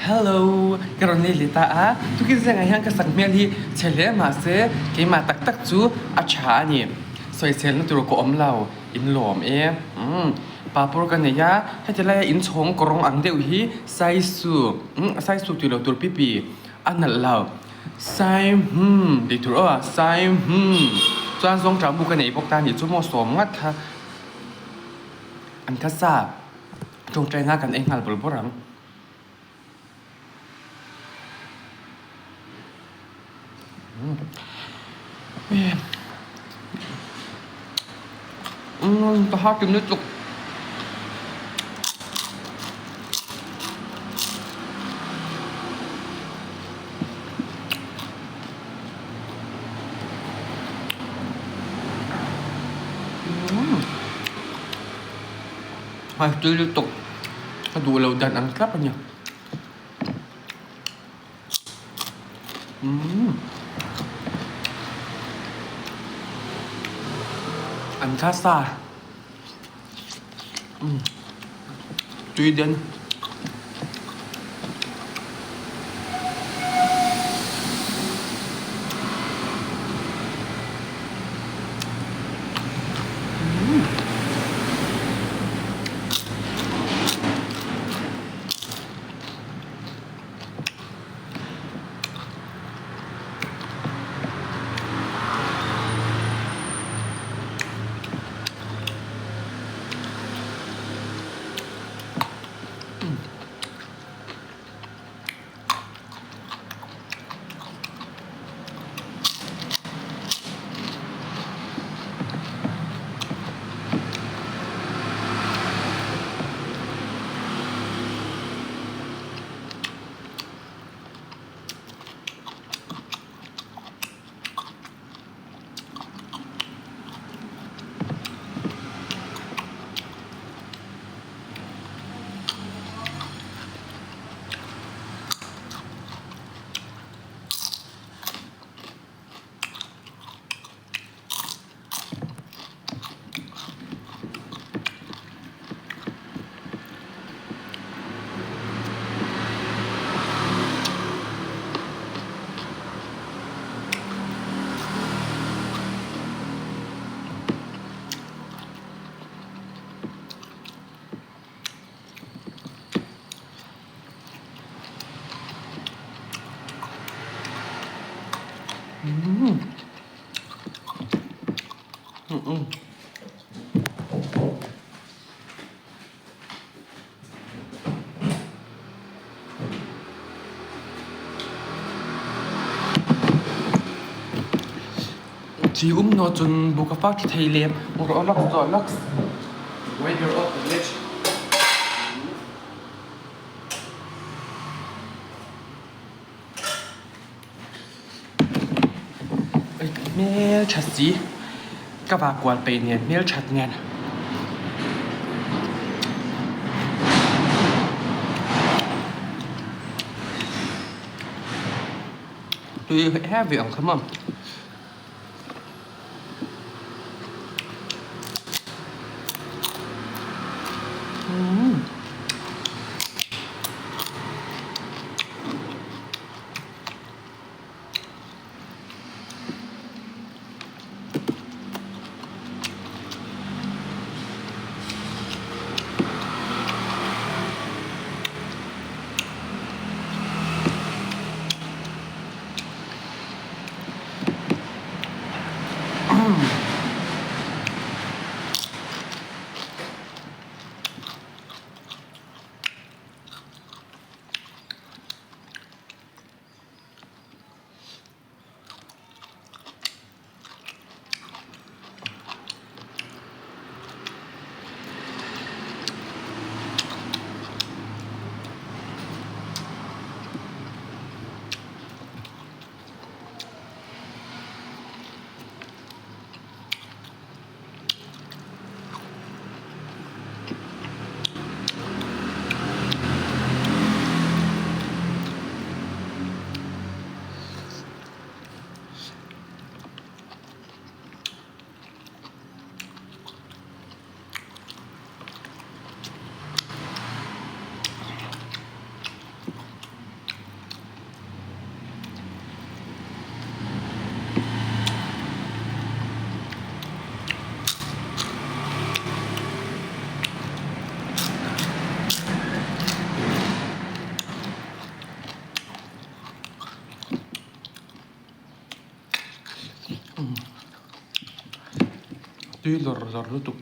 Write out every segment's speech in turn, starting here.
Hello, ka rawn nei leh ta a, tukin zingah hian ka sak hmel hi chhe hle mahse keimah tak tak chu a tha a ni. Sawiselna tur ka awm lo, in lawm e. Umm, papur ka nei a, heti laia inchhawng kawrawng ang deuh hi Saisu, umm Saisu tih loh tur pipi a nalh lo. Sai hmm tih tur aw, Sai hmm chuan zawngṭah bu ka nei bawk ta a nih chu maw sawm ngat kha an kha sa. Tawngtaina kan ei nghal bawrh bawrh ang. Umm ka har kim lutuk. Hmai tui lutuk ka duh loh dan ang tlap a ni. Umm an kha sa umm tui den. Chi um naw cun bu ka fak thei lem Hmeltha si ka vah kual peih nen hmelthat nen. Tui heavy ang kha maw. Tui lawr lawr lutuk.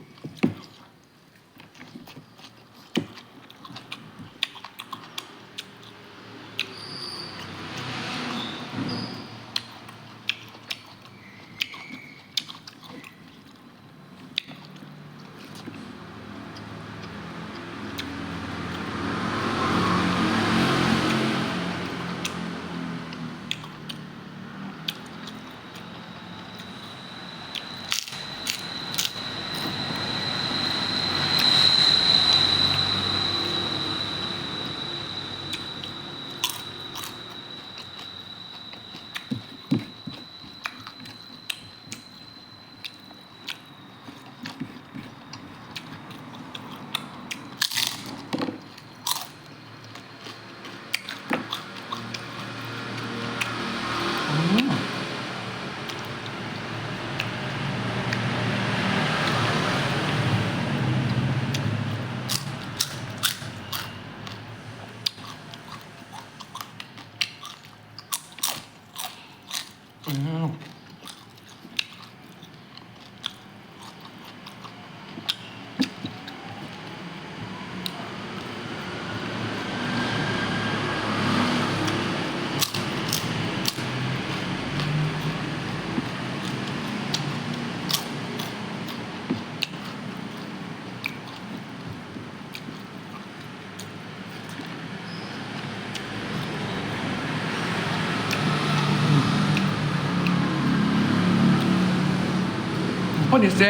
Pawh ni se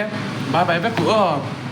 bye bye vek u aw.